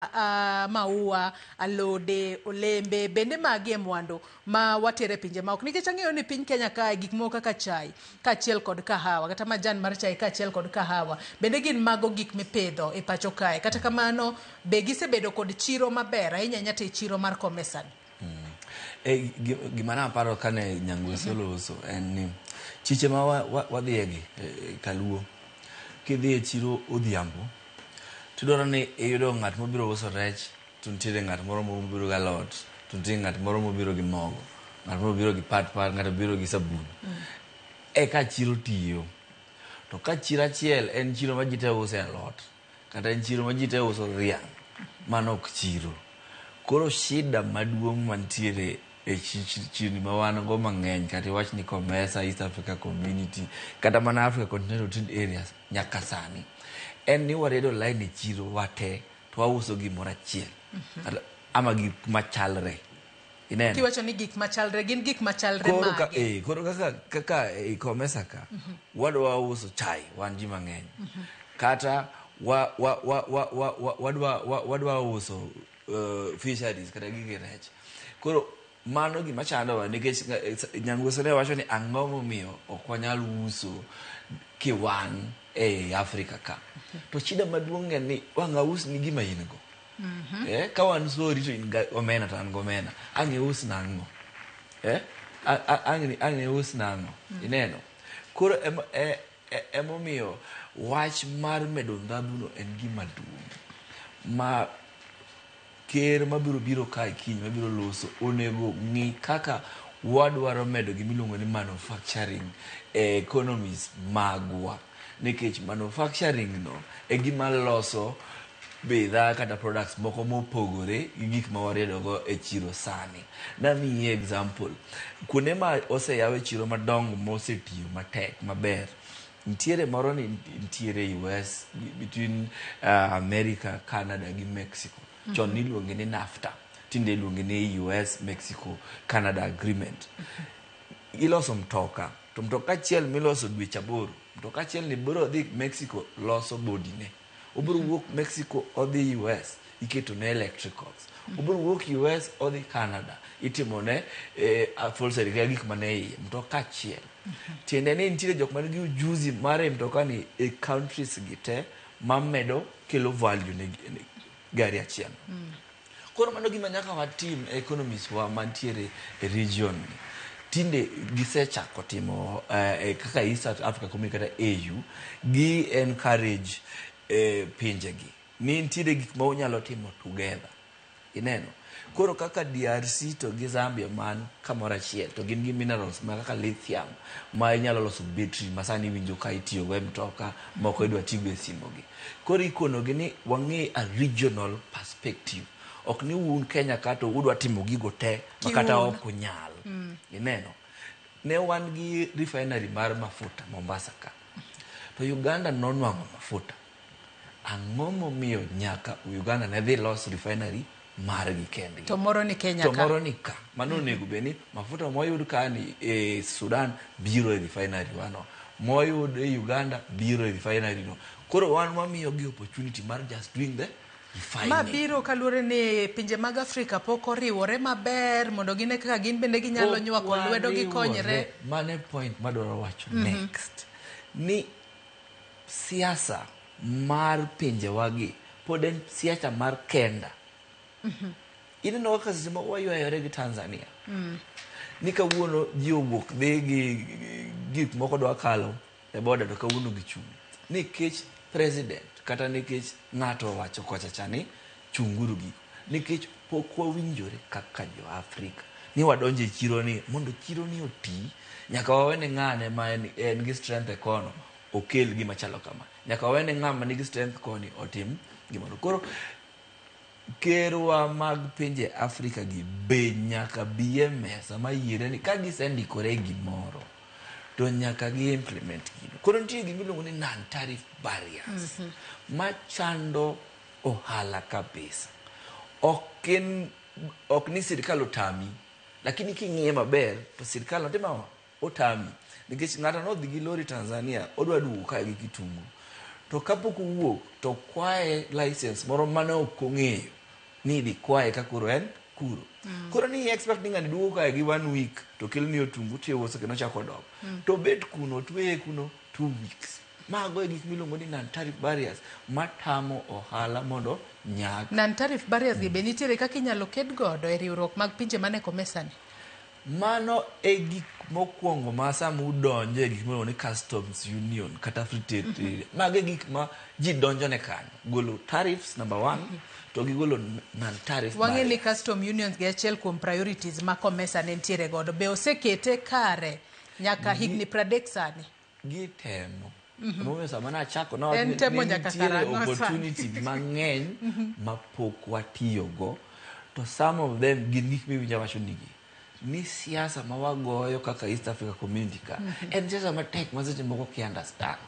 Maua, alode, olembe, bende magi e mwandu ma watero e pinje maoko. Nikech ang'eyo ni piny Kenya kae gik moko kaka chai kaachiel kod kahawa kata majan mar chai kaachiel kod kahawa bende gin mago gik mipidho e pacho kae. Kata kamano be gisebedo kod chiro maber ahinya ahinya to e chiro mar Comesa ni. E, gima naparo kane Nyangweso loso en ni chiche ma wadhiye gi kaluo kidhi e chiro odhiambo tidwaro ni iyudo ng'at mobiro uso rech to nitiere ng'at moro mobiro gi alot to nitie ng'at moro mobiro gi mogo, ng'at moro obiro gi pat pat, ng'ato obiro gi sabun eka chiro tiyo. To ka chiro achiel en chiro ma ji te use alot kata en chiro ma ji te uso dhiang', mano ok chiro. Koro shida maduong' mantiere e chirni ma wan go mang'eny, kata iwach ni COMESA, East Africa Community kata mana Africa Continental Trade Areas, nyaka sani en ni wariedo line e chiro wate to wauso gimoro achiel kata ama gik machalre, ineno. Kiwacho ni gik machalre, gin gik machalre koro ka, mage? Koro kaka e COMESA ka wadwa uso chai wan ji mang'eny kata wa, wa, wa, wa, wa, wa, wadwa uso fisheries kata gige rech. Koro mano gima chandowa nikech Nyangweso ne wacho ni ang'o momiyo ok wanyal uso kiwan e Afrika ka. To shida maduong' en ni wang' ausni gima in go. Ka wan sori to in ga omena to an gomena, ang' ius nang'o? Ang' ius nang'o? Ineno, koro emomiyo wach mar medo ndhadhu no en gima duong' ma ker mabiro biro kae kiny mabiro loso onego ng'i kaka wadwaro medo gimiluongo ni manufacturing e economies magwa, nikech manufacturing no e gima loso bidhaa kata products moko mopogore gi gik ma wariedogo e chiro sani. Namiyi example, kuonde ma oseyaw e chiro madongo mosetiyo matek maber, nitiere moro ni nitiere US between America, Canada gi Mexico. Chon niluonge ni NAFTA, tinde iluonge ni US Mexico Canada Agreement. Iloso mtoka to mtoka achiel miloso dweche 8, mtoka achiel ni biro dhi Mexico loso body ne, obiro wuok Mexico odhi US iketo ne electricals, obiro wuok US odhi Canada itimo ne upholstery kata gik mane iye mtoka achiel. Tiende ni nitiere jok man gi ujuzi mar e mtoka ni e countries gi te mamedo kelo value ne gari achiel. Koro mano gima nyaka watim e economies wa mantiere e region ni. Tinde gisechako timo kaka East Africa Community kata AU gi encourage pinjegi ni nitiere gik ma unyalo timo together, ineno. Koro kaka DRC to gi Zambia man kamoro achiel to gin gi minerals ma kaka lithium ma inyalo loso battery ma sani iwinjo ka itiyogo e mtoka moko idwa tigo e simo gi. Koro ikonogi ni wang'e a regional perspective, ok ni un Kenya ka to udwa timo gigo te ma kata Kiun. Ok unyal. Ineno, ne wan gi refinery mar mafuta Mombasa ka to Uganda nonwang'o mafuta. Ang'o momiyo nyaka Uganda ne dhi los refinery margi kendgi? To moro ni Kenya to ka. Moro ni ka mano onego bed ni mafuta moyud ka ni e Sudan biro e refinery wano, moyud e Uganda biro e refinery no. Koro wan wamiyo gi opportunity mar just doing the refining. Ma biro kaluwore ni pinje mag Afrika pok oriwore maber mondo gine kaka gin bende ginyalo Pok nywako lwedo gikonyre. Wariwore. Mano e point madwaro wacho next ni siasa mar pinjewagi pod en siasa mar kenda. Ineno kaka seche moko waywayore gi Tanzania ni kawuono ji owuok dhi gi gik moko dwa kalo e boda to kawuono gichung' nikech president kata nikech ng'ato owacho kocha cha ni chunguru gigo, nikech pok wawinjore kaka jo Afrika ni wadonjo e chiro ni mondo chiro ni oti nyaka wawene ng'ane ma en gi strength e kono okel gima chalo kama, nyaka wawene ng'ama nigi strength koni otim gimoro. Koro kerwa mag pinje Afrika gi be nyaka bi e mesa ma yiere ni ka gisendikore e gimoro to nyaka gi implement gino. Koro nitie gimiluongo ni non tariff barriers machando ohala kabisa. Ok en ok ni sirikal otami, lakini king'iye maber to sirikal notimo ang'o? Otami, nikech ng'ato nodhi gi lori Tanzania odwa duogo kae gi kitungu. To kapok owuok to kwaye license moro mane ok ong'eyo ni idhi kwaye ka koro en kuro. Koro ni expect ni ng'ani duogo kae gi one week to keloni otungu tiuso kendo chako dok. To bet kuno tweye kuno 2 weeks. Mago e gik miluongo ni non tariff barriers matamo ohala mondo nyak. Non tariff barriers gi be nitiere kaka inyalo ked godo e riwruok mag pinje mane COMESA ni? Mano e gik mokwongo ma sama udonjo e gik miluongo ni customs union kata free trade area. Mago e gik ma ji donjone kanyo. Golo tariffs number one, to gigolo non tariff Wang'e ni barriers. Custom unions gi achiel kuom priorities ma COMESA ne nitiere godo. Be osekete kare nyaka higni 30 sani? Gitemo. Emomiyo sama nachako nawacho En ni temo ni nyaka nitiere karang'o sani? opportunity mang'eny ma pok watiyogo to some of them gin gik miwinjo wacho nigi ni siasa ma wagoyo kaka East Africa Community ka en siasa matek ma seche moko ki understand.